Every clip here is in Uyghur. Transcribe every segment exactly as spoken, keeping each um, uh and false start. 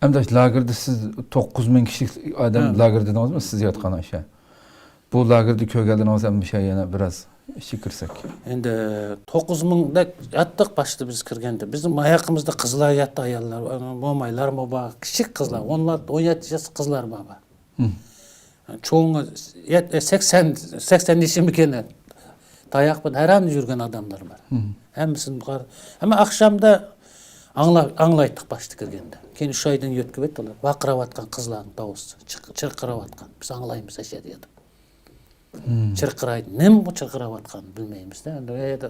ئەمدى لاگېردا سىز توققۇز مىڭ كىشىلىك ئادەم ھە. لاگېر دېدىڭىزمۇ، سىز ياتقان ئاشۇ؟ بۇ لاگېردا كۆرگەنلىرىڭىز ھەم مۇشۇ يەنە بىراز ئىچىگە كىرسەك. ئەمدى توققۇز مىڭدەك ياتتۇق باشتا بىز كىرگەندە. بىزنىڭ ماياقىمىزدا قىزلار ياتتى، ئاياللار، مومايلار، موبا، كىچىك قىزلار، ئون ئالتە، ئون يەتتە ياشلىق قىزلار بار. چوڭى يەت-، سەكسەن، سەكسەن يېشىمىكەن. تاياق بىلەن ھەرەمدە يۈرگەن ئادەملەر بار. ھەممىسىنى بار. ئەمما ئاخشامدا ئاڭلا-، ئاڭلايتتۇق باشتا كىرگەندە. كېيىن ئۈچ ئايدىن يۆتكىۋەتتىلەر. ۋارقىراۋاتقان قىزلارنىڭ داۋۇسى. چىق-، چىرقىراۋاتقان. بىز ئاڭلايمىز ئەشەدە ياتىپ. چىرقىرايدۇ. نېمە بۇ چىرقىراۋاتقان بىلمەيمىز-دە. ئەمدى ئۇ يەردە،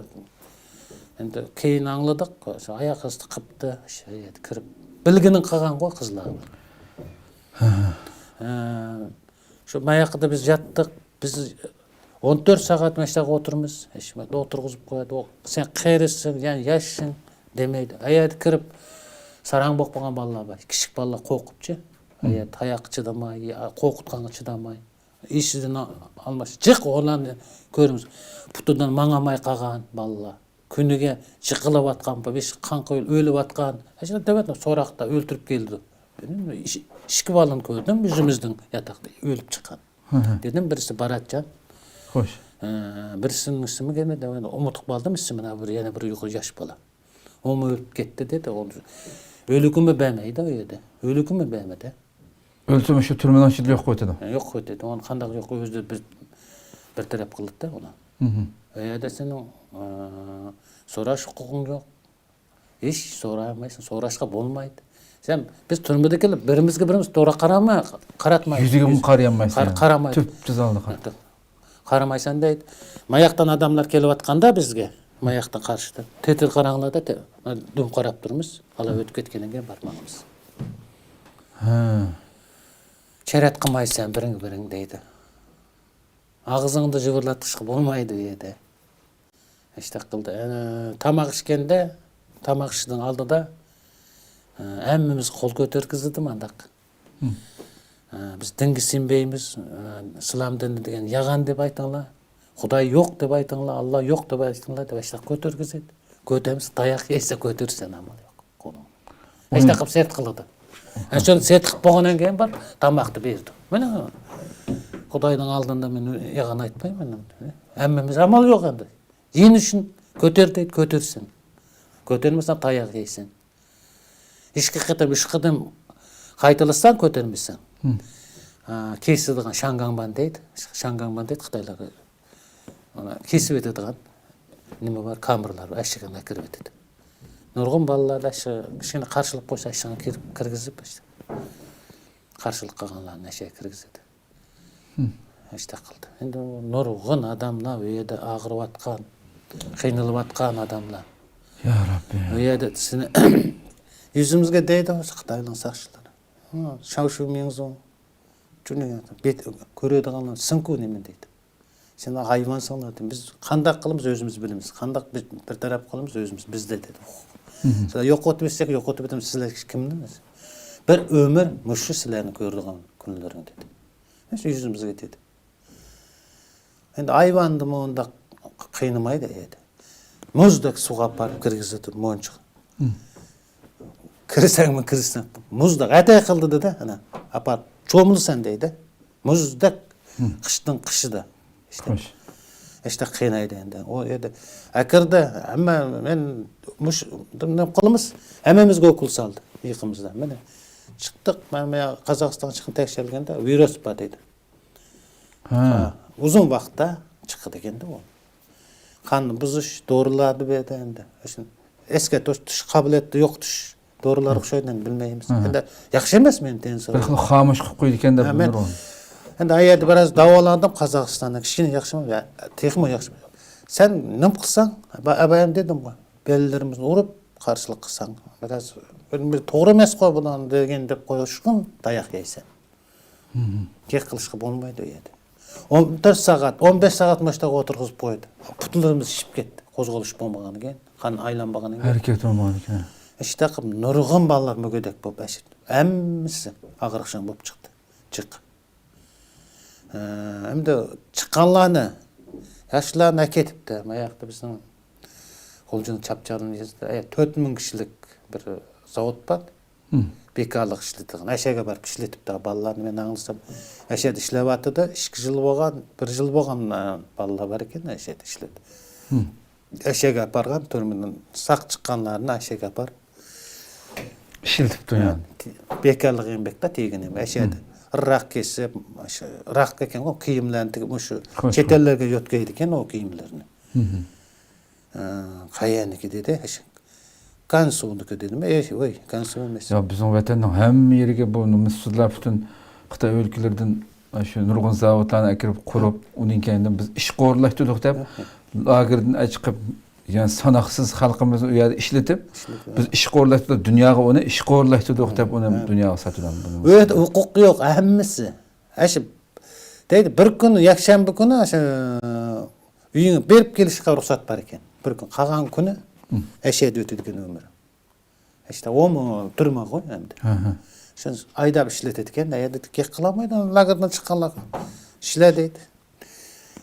ئەمدى كېيىن ئاڭلىدۇق. شۇ ئاياق ئاستى قىپتى. شۇ يەردە كىرىپ بىلگىنىڭ قىلغانغۇ قىزلار. ھە، شۇ ماياقتا بىز ياتتۇق. بىز ئون تۆت سائەت مەشتاق ئولتۇرىمىز. ھېچ نېمە ئولتۇرغۇزۇپ قويىدۇ. ئۇ، سەن قېرىسىڭ، يەنى ياشسىڭ دېمەيدۇ. ئۇ يەردە كىرىپ ساراڭ بولۇپ قالغان بالىلار بار. كىچىك بالىلار قورقۇپچۇ. ئۇ يەردە تاياققا چىدىماي، يا قورقۇتقانغا چىدىماي. ئېسىدىن ئالماس. جىق ئۇلارنى كۆرىمىز. پۇتىدىن ماڭالماي قالغان بالىلار. كۈنىگە جىقىلىۋاتقان، بېشى قان قۇيۇلۇپ ئۆلۈۋاتقان. ئاشۇنداق دەۋاتىمەن، سوراقتا ئۆلتۈرۈپ كېلىدۇ. دېدىم، ئىش-، ئىككى بالىنى كۆردۈم، يۈزىمىزدىن ياتاقتا ئۆلۈپ چىققان. دېدىم، بىرسى باراتجان. خوش. ئە، بىرسىنىڭ ئىسمى كەلمىدى. ئۇنتۇپ قالدىم ئىسمىنى، بىر، يەنە بىر يۇقىرى ياش بالا. ئۇمۇ ئۆلۈپ كەتتى دېدى. ئۇ ئۆلۈكىمۇ بەرمەيدۇ ئۇ يەردە. ئۆلۈكىمۇ بەرمىدى. ئۆلسىمۇ شۇ تۈرمىنىڭ ئىچىدە يوق قويۇۋېتىدۇ. يوق قويۇۋېتىدۇ. ئۇنى قانداق يوق، ئۆزى بىر، بىر تەرەپ قىلىدۇ-دە ئۇنى. ئۇ يەردە سېنىڭ، ئە، سوراش ھوقۇقۇڭ يوق. ھېچ سورايالمايسەن، سوراشقا بولمايدۇ. سەن، بىز تۈرمىدىكىلەر بىرىمىزگە بىرىمىز توغرا قارىماي، قاراتمايدۇ. يۈزىگىمۇ قارىيالمايسەن. قار-، قارىمايدۇ. تۈپتۈزالدى. قارىمايسەن دەيدۇ. ماياقتىن ئادەملەر كېلىۋاتقاندا بىزگە، ماياقتىن قارشىدىن. تېتىر قاراڭلاردا تە-، دۈم قاراپ تۇرىمىز. ئالا ئۆتۈپ كەتكەندىن كېيىن بارمايمىز. ھە. چەرەت قىلمايسەن بىرىڭ بىرىڭ دەيدۇ. ئاغزىڭدا جۇۋۇرلاتقۇچقا بولمايدۇ ئۇ يەردە. ئىشتاق قىلدى. ئەنە، تاماق ئىچكەندە، تاماق ئىشىدىن ئالدىدا، ئە، ھەممىمىز قول كۆتۈرگۈزدى مانداق. ئە، بىز دىنگە سىنمەيمىز، ئە، ئىسلام دىنى دېگەن يالغان دەپ ئېيتىڭلار. خۇداي يوق دەپ ئېيتىڭلار، ئاللا يوق دەپ ئېيتىڭلار دەپ ئىشتاق كۆتۈرگۈزدى. كۆتەرمىسە تاياق يەيسەن، كۆتۈرسەن ئامال يوق. قولۇڭ. ھېچ تاقىپ سەت قىلىدۇ. ھە، شۇنى سەت قىلىپ بولغاندىن كېيىن بار، تاماقنى بېرىدۇ. مانا، خۇداينىڭ ئالدىندا مەن يالغان ئېيتمايمەن. ھەممىمىز ئامال يوق ئەمدى. يېنى ئۈچۈن كۆتەر دەيدۇ، كۆتۈرسەن. كۆتەرمىسەڭ تاياق يەيسەن. ئىككى قېتىم، ئۈچ قېتىم قايتىلىساڭ كۆتەرمىسەڭ. ھە، كېسىدىغان شاڭگاڭبان دەيدۇ. شاڭگاڭبان دەيدۇ خىتايلار. ئانا كېسىۋېتىدىغان نېمە بار، كامېرلار بار، ئەشىكىڭگە كىرىۋېتىدۇ. نۇرغۇن بالىلار ئاشۇ كىچىككىنە قارشىلىق قويسا، ئاشۇ كىرىپ كىرگۈزۈپ، قارشىلىق قىلغانلارنى ئاشۇ كىرگۈزىدۇ. ئاشۇنداق قىلدى. ئەمدى نۇرغۇن ئادەملەر ئۇ يەردە ئاغرىۋاتقان، قىينىلىۋاتقان ئادەملەر. يا رەببى. ئۇ يەردە سېنى يۈزىمىزگە دەيدۇ خىتاينىڭ ساقچىلىرى. ھا، شاۋشۇ مىڭزۇڭ. چۈنكى بەت-، كۆرىدىغانلار سىڭكۇ نېمە دەيدۇ. سىلەر ھايۋانسىڭلار دېدى. بىز قانداق قىلىمىز ئۆزىمىز بىلىمىز. قانداق بىر، بىر تەرەپ قىلىمىز ئۆزىمىز بىزدە دېدى. سىلەر يوقىتىۋەتسەك يوقىتىۋېتىمىز، سىلەر كىمدىڭىز؟ بىر ئۆمۈر مۇشۇ سىلەرنى كۆرىدىغان كۈنلىرىڭ دېدى. يۈزىمىزگە دېدى. ئەمدى ھايۋاندىمۇ ئۇنداق قىينىمايدۇ ئەيدە. مۇزدەك سۇغا ئاپىرىپ كىرگۈزىدۇ مونچىغا. كىرسەڭمۇ كىرسەڭ، مۇزدەك ئەتە قىلدى دېدى، ئانا، ئاپار، چومۇلىسەن دەيدۇ. مۇزدەك قىشنىڭ قىشىدا. ئىشتە. خوش. ئىشتە قىينايدۇ ئەمدى. ئۇ يەردە ئەكىردى، ھەممە، مەن مۇش-، نېمە قىلىمىز؟ ھەممىمىزگە ئوكۇل سالدى يېقىمىزدا. مانا چىقتۇق، مەن قازاقىستانغا چىقىپ تەكشۈرگەندە ۋىرۇس بار دېدى. ھە. ھە، ئۇزۇن ۋاقىتتا چىقىدىكەندە ئۇ. قاننى بۇزۇش دورىلارنى بەردى ئەمدى. ئەسكە توشتۇش قابىلىيەتنى يوقىتىش دورىلار ئوخشايدۇ، ئەمدى بىلمەيمىز. ھە. ئەمدى ياخشى ئەمەس مېنىڭ تېنىم. بىر خىل خامۇش قىلىپ قويىدىكەن دەپ ھە، مەن بىلدىم. ئەمدى ئا يەردە بىراز داۋالاندىم قازاقىستاندا، كىچىككىنە ياخشىمۇ، يا، تېخىمۇ ياخشىمۇ. سەن نېمە قىلساڭ، ئەبەيىم دېدىمغۇ، بەللىرىمىزنى ئۇرۇپ قارشىلىق قىلساڭ، بىراز توغرا ئەمەسقۇ بۇلار دېگەن دەپ قويۇشقىن تاياق يەيسەن. گەپ قىلىشقا بولمايدۇ ئۇ يەردە. ئون تۆت سائەت، ئون بەش سائەت ماشىنىغا ئولتۇرغۇزۇپ قويدى. پۇتلىرىمىز شىشىپ كەتتى. قوزغىلىش بولمىغاندىن كېيىن، قان ئايلانمىغاندىن كېيىن. ھەرىكەت بولمىغاندىن كېيىن. ئىشتاق نۇرغۇن بالىلار مۈگدەك بولۇپ ئەشىدە. ھەممىسى ئاغرىقچان بولۇپ چىقتى. جىق. ھە، ئەمدى چىققانلارنى، ياشلارنى ئەكېتىپتۇ. ما ياقتا بىزنىڭ غۇلجىنىڭ چاپچالىنى يېزىدا، ئە، تۆت مىڭ كىشىلىك بىر زاۋۇت بار. بىكارلىق ئىشلىتىدىغان. ئەشەگە بارىپ ئىشلىتىپتۇ بالىلارنى. مەن ئاڭلىسام، ئەشەدە ئىشلەۋاتىدۇ. ئىككى يىل بولغان، بىر يىل بولغان، ئە، بالىلار بار ئىكەن، ئەشەدە ئىشلىتىپ. ئەشەگە ئاپارغان، تۈرمىدىن ساق چىققانلارنى ئەشەگە ئاپارىپ. ئىشلىتىپتۇ يەنى. بىكارلىق يەنە بەكلا تېگىنى ئەشەدە. راك كېسىپ، شۇ راك ئىكەنغۇ، كىيىملەرنى تىكىپ، مۇشۇ چەت ئەللەرگە يۆتكەيدىكەن ئۇ كىيىملىرىنى. ئە، قەيەرنىكى دېدى. ئەش-، گەنسۇنىكى دېدىم. ئەي، ۋاي، گەنسۇ ئەمەس. يا، بىزنىڭ ۋەتەننىڭ ھەممە يېرىگە بۇ نومۇسسىزلار پۈتۈن خىتاي ئۆلكىلىرىدىن شۇ نۇرغۇن زاۋۇتلارنى ئەكىرىپ قۇرۇپ، ئۇنىڭ كەينىدىن بىز ئىشقا ئورۇنلاشتۇردۇق دەپ، لاگېردىن ئەچىقىپ، يەنى ساناقسىز خەلقىمىزنى ئۇ يەردە ئىشلىتىپ، بىز ئىشقا ئورۇنلاشتۇردۇق، دۇنياغا ئۇنى ئىشقا ئورۇنلاشتۇردۇق دەپ، ئۇنى دۇنياغا ساتىدۇ. ئۇ يەردە ھوقۇق يوق، ھەممىسى. ئەشە دەيدۇ، بىر كۈن يەكشەنبە كۈنى ئاشۇ ئۆيۈڭگە بېرىپ كېلىشكە رۇخسەت بار ئىكەن. بىر كۈن، قالغان كۈنى ئەشەدە ئۆتىدىكەن ئۆمرى. ئىشتە ئۇمۇ تۈرمە غوي ئەمدى. شۇنى ئايداپ ئىشلىتىدىكەن، ئەيەردە گەپ قىلالمايدۇ، لاگېردىن چىققانلار ئىشلە دەيدۇ.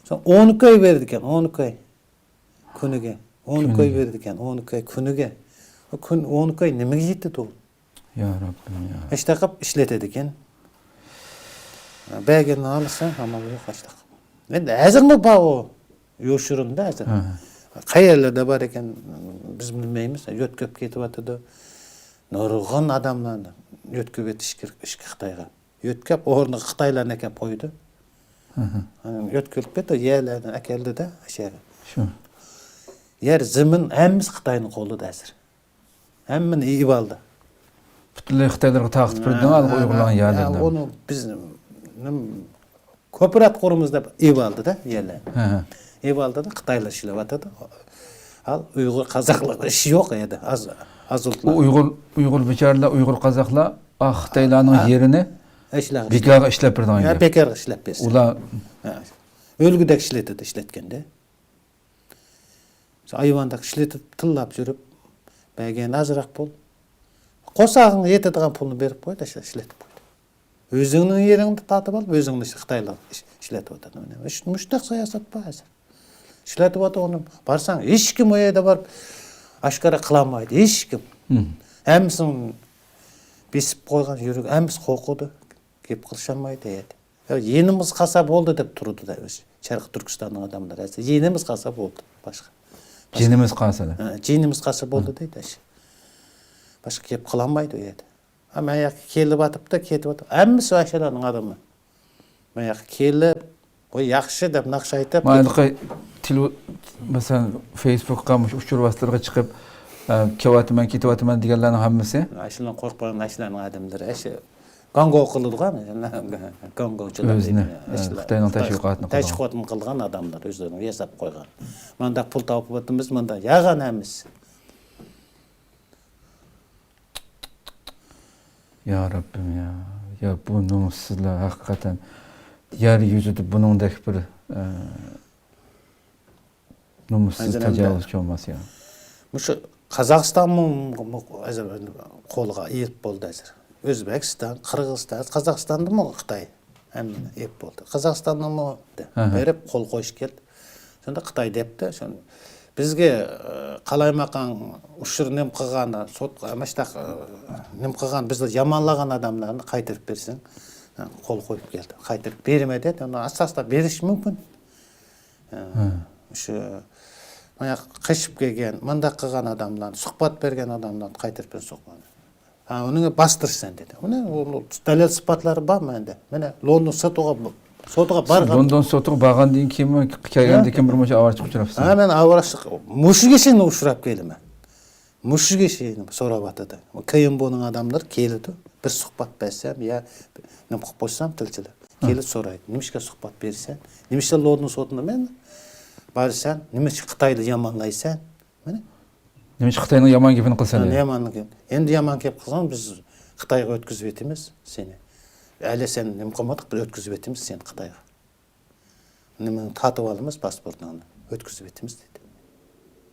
سوڭ ئون ئىككى ئاي بېرىدىكەن، ئون ئىككى ئاي. كۈنىگە، ئون ئىككى ئاي بېرىدىكەن، ئون ئىككى ئاي كۈنىگە. ئۇ كۈن، ئون ئىككى ئاي نېمىگە يېتىدۇ؟ يا رەببىم، يا. ئىشتە قىلىپ ئىشلىتىدىكەن. بەرگەننى ئالسا، ئامال يوق ئىشتە قىلىپ. ئەمدى ھازىرمۇ بار ئۇ. يوشۇرۇندا ھازىر. قەيەرلەردە بار ئىكەن، بىز بىلمەيمىز. يۆتكەپ كېتىۋاتىدۇ. نۇرغۇن ئاداملارنى يۆتكىۋېتىش كېرەك ئىشقا خىتايغا. يۆتكەپ، ئورنىغا خىتايلارنى ئەكەپ قويدى. يۆتكىلىپ كېتىپ، يەرلەردىن ئەكەلدى-دە، شۇ يەرگە. شۇ. يەر، زېمىن، ھەممىسى خىتاينىڭ قولىدا ھازىر. ھەممىنى ئېلىۋالدى. پۈتۈنلەي خىتايلارغا تارقىتىپ بېرىدىغان ھە، ئۇيغۇرلارنىڭ ھە، يەرلىرىنى. ئۇنى بىز نېمە، كوپىرات قۇرىمىز دەپ ئېلىۋالدى-دە يەرلەرنى. ھە، ھە. ئېلىۋالدى-دە، خىتايلار ئىشلەۋاتىدۇ. ھال ئۇيغۇر، قازاقلاردا ئىش يوق ئەدە، ئاز، ئاز ئۇ ئۇلتلا. ئۇيغۇر، ئۇيغۇر بىچارىلەر، ئۇيغۇر قازاقلار، ئا، خىتايلارنىڭ ھە. يېرىنى ئىشلەر، بىكارغا ئىشلەپ بېرىدىغان يا گەپ. بىكارغا ئىشلەپ بەرسە. ئۇلار ھە. ئۆلگۈدەك ئىشلىتىدۇ، ئىشلەتكەندە. ئايۋانداق ئىشلىتىپ، تىللاپ يۈرۈپ، بەرگەن ئازراق پۇل. قورساققا يېتىدىغان پۇلنى بېرىپ قويدى، ئىشلىتىپ قويدى. ئۆزۈڭنىڭ يېرىڭدە تارتىپ ئالىپ، ئۆزۈڭنى خىتايلار ئىش-، ئىشلىتىۋاتىدۇ. مۇش-، مۇشۇنداق سىياسەت بار ھازىر. ئىشلىتىۋاتىدۇ ئۇنى. بارساڭ، ھېچكىم ئۇ يەردە بارىپ ئاشكارا قىلالمايدۇ، ھېچكىم. ھەممىسىنى بېسىپ قويغان يۈرەك، ھەممىسى قورقىدۇ. گەپ قىلىشالمايدۇ ئۇ يەردە. يا، يېنىمىز قالسا بولدى دەپ تۇرىدۇ-دە ئۆزى. شەرقىي تۈركىستاننىڭ ئادەملىرى ھازىر يېنىمىز قالسا بولدى. باشقا. باشقا. جېنىمىز قالسا. ھە، جېنىمىز قالسا بولدى دەيدۇ ئاشۇ. باشقا گەپ قىلالمايدۇ ئۇ يەردە. ھە، مەن ياققا كېلىۋاتىپتۇ، كېتىۋاتىپتۇ. ھەممىسى ئاشۇلارنىڭ ئادىمى. مەن ياققا كېلىپ، ۋاي ياخشى دەپ ناخشا ئېيتىپ. مانا ھېلىقى تېلېۋ-، مەسىلەن، فېيسبۇكقا، مۇشۇ ئۇچۇر ۋاسىتىلىرىغا چىقىپ، ئە، كېلىۋاتىمەن، كېتىۋاتىمەن دېگەنلەرنىڭ ھەممىسى؟ ئاشۇلارنى قويۇپ قويغان، ئاشۇلارنىڭ ئادەملىرى. ئاشۇ گاڭگو قىلىدىغان، گاڭگوچىلار ئۆزىنى، دەيدۇ. ئە، ئاشۇلار خىتاينىڭ تەشۋىقاتىنى قىلىدىغان. تەشۋىقاتىنى قىلغان ئادەملەر ئۆزلىرىنى ياساپ قويغان. مانداق پۇل تاپىۋاتىمىز، مانداق يالغان ھەممىسى. يا رەببىم يا. يا بۇ نومۇسسىزلار ھەقىقەتەن يەر يۈزىدە بۇنىڭدەك بىر، ئە، نومۇسسىز، ھازىر ئەمدى تاجاۋۇزچى بولماس يا. مۇشۇ قازاقىستانمۇ قولغا ئېلىپ بولدى ھازىر. ئۆزبېكىستان، قىرغىزىستان، قازاقىستاندىمۇ خىتاي. ھەممىنى ئېلىپ بولدى. قازاقىستاننىڭمۇ ئەھە. بېرىپ قول قويۇش كەلدى. شۇندا خىتاي دەپتۇ، شۇ بىزگە، ئە، قالايمىقان ئۇچۇر نېمە قىلغان، سوت، ماشتاق، ئە، نېمە قىلغان، بىزنى يامانلىغان ئادەملەرنى قايتۇرۇپ بەرسەڭ، ئە، قول قويۇپ كەلدى. قايتۇرۇپ بېرمە دېدى. ئۇنى ئاستا-ئاستا بېرىش مۇمكىن. ئە، شۇ مانا قېچىپ كەلگەن، مۇنداق قىلغان ئادەملەرنى، سۇخبات بەرگەن ئادەملەرنى قايتۇرۇپ بەرسەڭ. ھە، ئۇنى باستۇرىسەن دېدى. ئۇنى، ئۇ، ئۇ دەلىل ئىسپاتلىرى بار مەندە. مانا لوندون سوتىغا، سوتىغا بارغان. لوندون سوتىغا بارغاندىن كېيىنمۇ كەلگەندىن كېيىن بىر مۇنچە ئاۋارىچىلىق ئۇچراپسەن. ھە، مەن ئاۋارىچىلىق مۇشۇگە شېرىن ئۇچراپ كېلىمەن. مۇشۇگە شېرىن سوراۋاتىدۇ. كېيىن بۇنىڭ ئادەملىرى كېلىدۇ. بىر سۇخبات بەرسەم يا نېمە قىلىپ قويسام تىلچىلىق. كېلىپ سورايدۇ. نېمىشقا سۇخبات بېرىسەن؟ نېمىشقا لوندون سوتىنى مەن بارىسەن؟ نېمىشقا خىتاينى يامانلايسەن؟ مانا. نېمىشقا خىتاينىڭ يامان گېپىنى قىلىسەن دېگەن. يامان گەپ. ئەمدى يامان گەپ قىلساڭ، بىز خىتايغا ئۆتكۈزۈپ ئېتىمىز سېنى. ھەلى سەن نېمە قىلمىدۇق، بىز ئۆتكۈزۈپ ئېتىمىز سېنى خىتايغا. نېمىنى تارتىپ ئالىمىز، پاسپورتۇڭنى ئۆتكۈزۈپ ئېتىمىز دېدى.